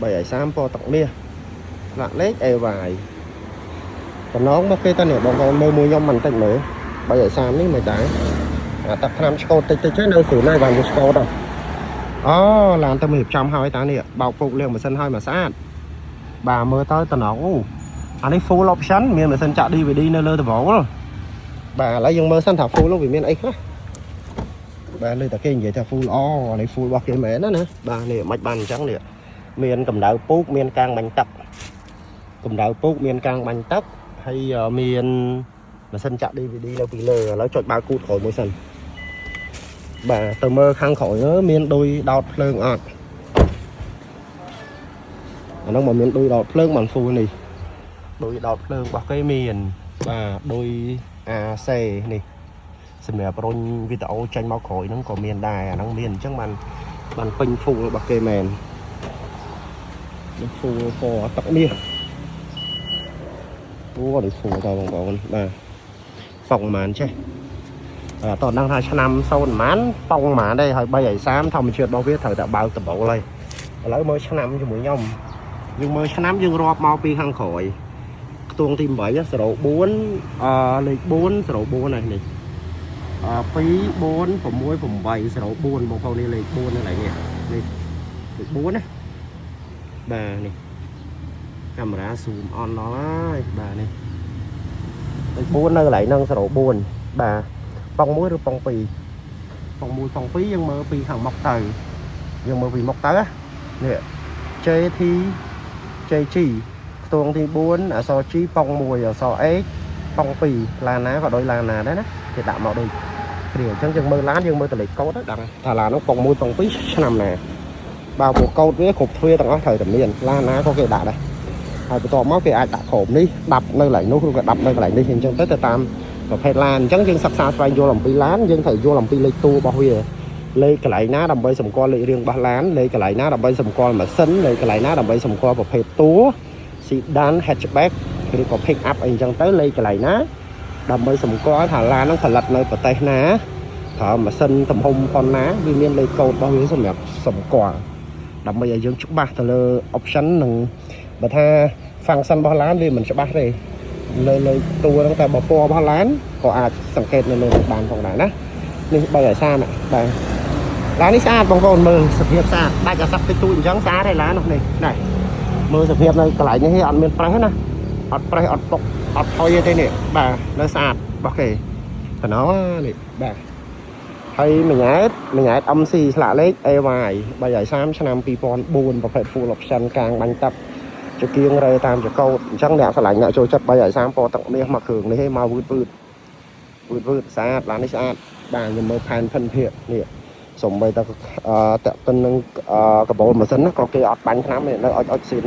330ពណ៌ទឹកមាសស្លាកលេខ AY តំណងមកគេតនេះបងប្អូនមើលមួយខ្ញុំមិនតិចមើល330នេះមិនដែរអាទឹកថ្នាំឆ្កូតតិចតិចទេនៅស្រួលហើយបានវាឆ្កូតហ៎អូឡានទៅមានរៀបចំហើយតានេះបោកពុកលាងម៉ាស៊ីនហើយមកស្អាតបាទមើលទៅតំណងអូអានេះ full option មានម៉ាស៊ីនចាក់ DVD នៅលើដំបូលបាទឥឡូវយើងមើលសិនថា full នោះវាមានអីខ្លះបាទលើតែគេនិយាយថា full អូអានេះ full របស់គេមែនណាណាបាទនេះមិនបានអញ្ចឹងនេះមានកម្ដៅពូកមានកាងបាញ់ទឹកកម្ដៅពូកមានកាងបាញ់ទឹកហើយមានម៉ាស៊ីនចាក់ DVD នៅពីលើឥឡូវចុចបើកគូតក្រោយមួយសិនបាទទៅមើលខាងក្រោយមើលមានដូចដោតភ្លើងអត់អាហ្នឹងមកមានដូចដោតភ្លើងបាន full នេះដូចដោតភ្លើងរបស់គេមានបាទដូច AC នេះសម្រាប់រុញវីដេអូចេញមកក្រោយហ្នឹងក៏មានដែរអាហ្នឹងមានអញ្ចឹងបានបានពេញ full របស់គេមែននេះ full ពណ៌ទឹកមាសអូនេះ full តបងប្អូនបាទប៉ុងប៉ុន្មានចេះអត់តដឹងថាឆ្នាំ0ប៉ុន្មានប៉ុងប៉ុន្មានទេហើយ3ឲ្យ30ធម្មជាតិរបស់វាត្រូវតែបើកដំបូលហើយឥឡូវមើលឆ្នាំជាមួយខ្ញុំយើងមើលឆ្នាំយើងរាប់មកពីខាងក្រោយខ្ទង់ទី8 04អឺលេខ4 04ហើយនេះអ2 4 6 8 04បងប្អូននេះលេខ4នៅកន្លែងនេះនេះលេខ4ណាបាទនេះកាមេរ៉ា zoom on ដល់ហើយបាទនេះលេខ4នៅកន្លែងហ្នឹង04បាទប៉ុង1ឬប៉ុង2ប៉ុង1ប៉ុង2យើងមើលពីខាងមុខទៅយើងមើលពីមុខទៅណានេះ JT JG ខ្ទង់ទី4អក្សរ G ប៉ុង1អក្សរ H ប៉ុង2ឡានណាក៏ដូចឡានណាដែរណាគេដាក់មកដូចគ្នាអញ្ចឹងយើងមើលឡានយើងមើលតលេខកូដដឹងថាឡាននោះប៉ុង1ប៉ុង2ឆ្នាំណាបើព្រោះកូដវាគ្រប់ទ្វារទាំងអស់ត្រូវតែមានឡានណាក៏គេដាក់ដែរហើយបន្ទាប់មកគេអាចដាក់ក្រុមនេះដាប់នៅកន្លែងនោះឬក៏ដាប់នៅកន្លែងនេះអញ្ចឹងទៅទៅតាមប្រភេទឡានអញ្ចឹងយើងសិក្សាស្វែងយល់អំពីឡានយើងត្រូវយល់អំពីលេខតួរបស់វាលេខកន្លែងណាដើម្បីសម្គាល់លេខរៀងរបស់ឡានលេខកន្លែងណាដើម្បីសម្គាល់ម៉ាស៊ីនលេខកន្លែងណាដើម្បីសម្គាល់ប្រភេទតួ sedan hatchback ឬក៏ pick up អីអញ្ចឹងទៅលេខកន្លែងណាដើម្បីសម្គាល់ថាឡានហ្នឹងផលិតនៅប្រទេសណាប្រើម៉ាស៊ីនទំហំប៉ុណ្ណាវាមានលេខកូដរបស់វាសម្រាប់សម្គាល់ដើម្បីឲ្យយើងច្បាស់ទៅលើ option និងបើថា function របស់ឡានវាមិនច្បាស់ទេលើលេខតួហ្នឹងតែបើពណ៌របស់ឡានក៏អាចសង្កេតនៅលើនោះបានផងដែរណានេះ3ឲ្យ30បាទឡាននេះស្អាតបងប្អូនមើលសភាពស្អាតដាច់អាសឹកតិចតួចអញ្ចឹងស្អាតហើយឡាននោះនេះណែមើលសភាពនៅកន្លែងនេះអត់មានប្រេះណាអត់ប្រេះអត់ពុកអត់ថយទេនេះបាទនៅស្អាតរបស់គេតំណងនេះបាទហើយមួយញ៉ែតមួយញ៉ែត MC ស្លាកលេខ AY 330ឆ្នាំ2004ប្រភេទ full option កាងបាញ់ទឹកចង្គៀងរេតាមចកោតអញ្ចឹងអ្នកស្រឡាញ់អ្នកចូលចិត្ត3ឲ្យ30ពណ៌ទឹកមាសមកគ្រឿងនេះឯងមកវឺតវឺតវឺតវឺតស្អាតឡាននេះស្អាតបាទខ្ញុំមើលផែនភិនភាកនេះសំបីតអឺតាក់ទិននឹងកបូលម៉ាស៊ីនណាក៏គេអត់បាញ់ឆ្នាំទេនៅអុចអុចស៊ីន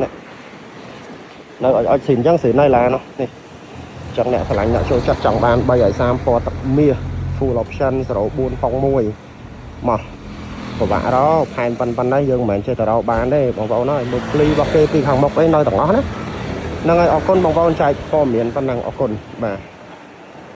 នៅអុចអុចស៊ីនអញ្ចឹងស៊ីននៅឡាននោះនេះអញ្ចឹងអ្នកស្រឡាញ់អ្នកចូលចិត្តចង់បាន3ឲ្យ30ពណ៌ទឹកមាស full option 04ប៉ុង1មកពិបាករកផែនប៉ុណ្ណេះយើងមិនមែនចេះតែរកបានទេបងប្អូនអើយមើលភ្លីរបស់គេពីខាងមុខអីនៅទាំងអស់ណាហ្នឹងហើយអរគុណបងប្អូនចែកព័ត៌មានប៉ុណ្ណឹងអរគុណបាទ។